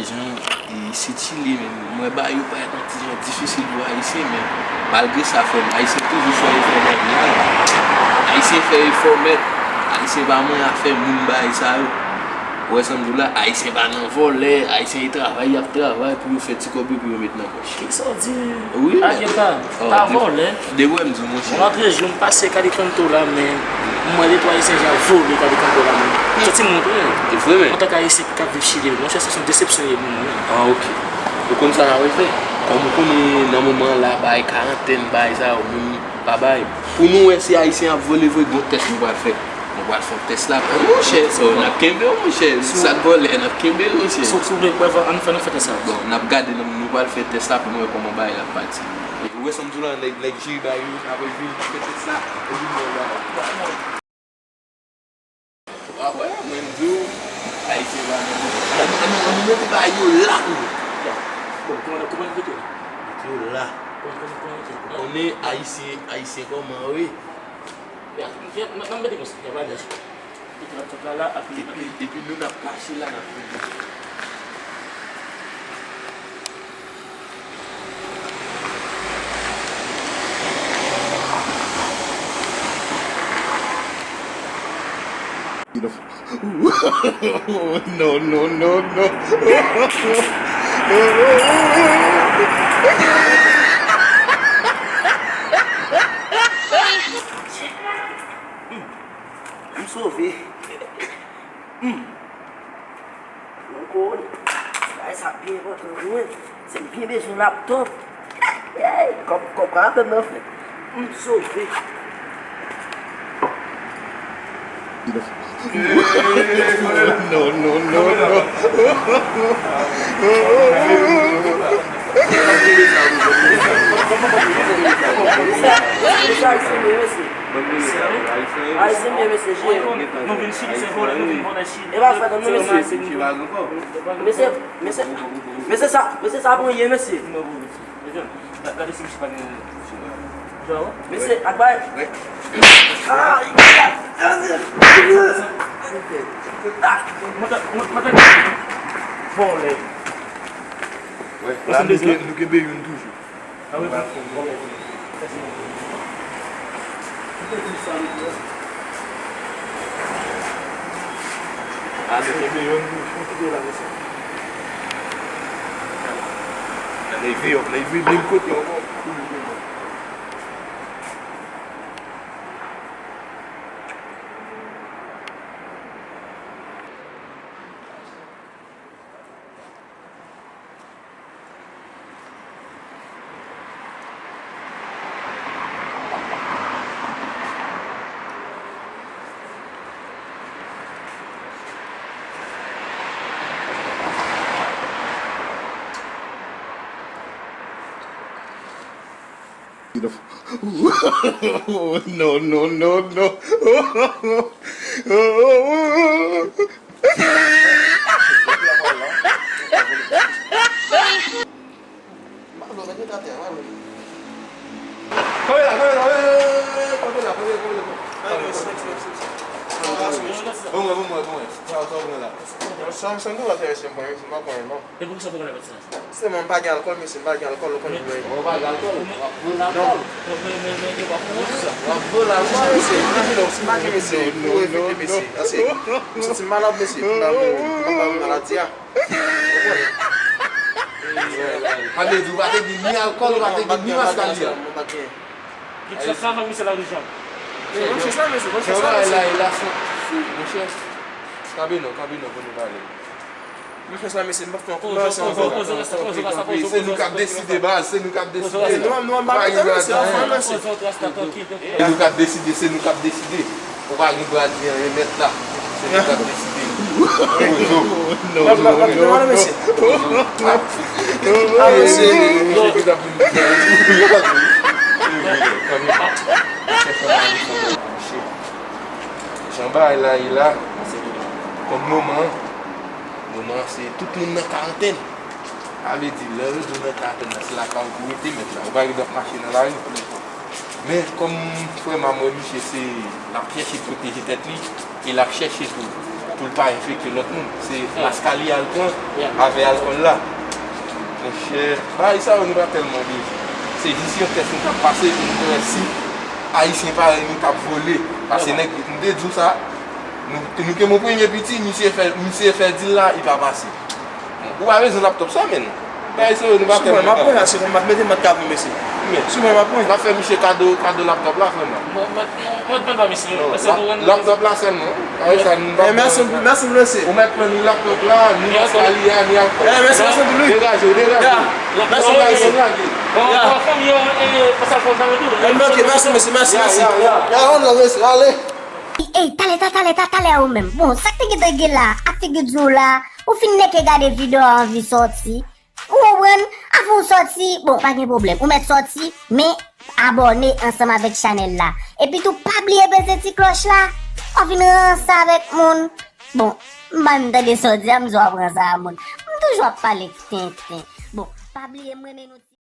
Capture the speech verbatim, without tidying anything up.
Jan, e, City li menm, m wè bagay yo parèt yon ti jan difisil pou Ayisyen, men malgre sa, frè m, Ayisyen toujou fè efò nan vi a. Ayisyen fè efò, mèt. Ayisyen pa manyen afè moun bagay sa yo. Ou wè sa m di w la, Ayisyen pa nan vòlè, Ayisyen y ap travay, y ap travay pou yo fè ti kòb yo, pou yo met nan pòch. Kisa w di? Wi, a, men gen pa, oh, pa vòlè. Depi w wè m di w, monchè. Lòt jou, m pase Calicanto la, men m wè de twa Ayisyen jan vole Calicanto la, men. Santi m wont, wi. E vre, men. Antanke Ayisyen ki ap viv Chili, monchè, se yon desepsyon ye pou mwen, wi. Ah, ok. Ou konn sa n ap fè? Kòm ou konnen nan moman an la, bay karantèn, bay sa yo, moun pa bay. Pou nou wè si Ayisyen ap vole vre, gon tès nou pral fè. Nou pral fè yon tès la. Monchè, so, n ap kenbe w, monchè. Sa k vòlè, n ap kenbe l, monchè. Si w vle prèv, ann fè, ann fè tès la. Bon, n ap gade, nou, nou pral fè tès la pou nou wè kòman bagay la ap pati. E, ou wè sa m di w la, nèg, nèg jiri bagay yo, apre jiri fè tès la, epi nou wè bagay la. W ap wè, mwen m di w, Ayisyen pa nan, ann, ann, ann mete bagay yo la pou nou. Bon, kòman, kòman mete yo la? Mete yo la. Kòman, kòman, kòman mete yo la? Ou konnen Ayisyen, Ayisyen kòman wi. Ya, ya, nan, nan mete konsa, ya pa dèch. Mete laptop la la, api, epi, api, epi nou n ap kache la, n ap fè. No, no, no, no. M sove. Hmm. Yon kowona. Bagay sa byen enpòtan pou mwen. Se m byen bezwen laptop. Hey, kòb, kòb ka fè m nan fè. M sove. No, no, no, no. Mesye, mesye, Ayisyen, mesye. Ayisyen, mesye, je. Nou vin Chili, se vòlè, nou vin vòlè Chili. E pa fè tann non, mesye. Mesye, mesye, mesye sa, mesye sa pou ye, mesye. Gade si misye pa gen misye, ak bay. Vòlè. Wè, la nou ke, nou kenbe youn toujou. Leve yo, leve menm kote ankò. No, no, no, no. Kanpe la, kanpe la, kanpe la, kanpe la, kanpe la. Bon, bon, bon, bon. Sa, sa, bon, la. Sa, sa, nou va fè, se bon, se pa bon, non. E poukisa w poko nan pati sa? Sèlman m pa gen alkòl, mesye, m pa gen alkòl, ou konnen mwen. Ou pa gen alkòl? W ap vòlè alkòl. W ap vòlè alkòl, mesye. Imajine w, si m pa gen, mesye, pou evite, mesye. Ase, m santi m malad, mesye. M pa, m pa, m pa maladi a. Sa vle di ou pa te gen ni alkòl, ou pa te gen ni maskali a. Ki sa sa, misye la deja. Bon, se sa, mesye, bon, se sa, mesye. Monchè, kanpe non, kanpe non, pou nou pale. Mwen fè sa, mesye, m p ap fè ankò. Se nou k ap deside, baz, se nou k ap deside. Nou, nou, nou, mesye, se nou k ap deside, se nou k ap deside. Ou pa gen dwa di anyen, mèt la. Se nou k ap deside. Pozo. Pozo. Ah, mesye. Jan bagay la ye la, kòm moman an, moman an se tout moun nan karantèn. Sa vle di, lè yo di w nan katòz la, se lakay ou pou rete, mèt la. Ou pa gen dwa ap mache nan lari. Men, kòm frè m a m wè misye, se, l ap chèche pwoteje tèt li, e l ap chèche tou pou l pa enfekte lòt moun. Se mask a li al pran avè alkòl la. Monchè, bagay sa yo nou pa tèlman bezwen. Se jis yon tès nou t ap pase pou nou wè si Ayisyen parèy nou t ap vole. Paske nèg, m te di w sa, nou, nou te mon premye piti, misye fè, misye fè dil la, li pa pase. Ou pa bezwen laptòp sa, menn. Bagay serye, nou pa fè mwen, m ap pran, se mwen, m ap mete mwen kavou, mesye. Men, si mwen, m ap pran. N ap fè misye kado, kado laptòp la, frè mwen. Mwen, mwen, mwen, mwen pa misye, non, paske nou renmen laptòp la sèlman. Bagay sa, nou pa fè mèsi, mèsi, mesye. Ou mèt pran ni laptòp la, ni mask a li a, ni alkòl. Mèsi, mèsi, Louis. Degaje w, degaje w. Mèsi, mèsi. Bon, bon, fanmi yo, e, pase al fè yon kado tou. Ok, mèsi, mesye, mèsi, mèsi. Ya, ya, ya. Ya, on love, mesye, ale. Ey, talè, ta, talè, ta, talè ou menm. Bon, sa k te gentan gen la, ak figi di w la, ou fin nèke gade videyo a anvi sòti. Ou konprann? Avan w sòti, bon, pa gen pwoblèm. Ou mèt sòti, men abòne ansanm avèk chanèl la. Epi tou, pa bliye bese ti klòch la. W ap vin ranse avèk moun. Bon, m pa menm tande sa w di a, m di w ap ranse a moun. M toujou ap pale tenten. Bon, pa bliye m renmen nou.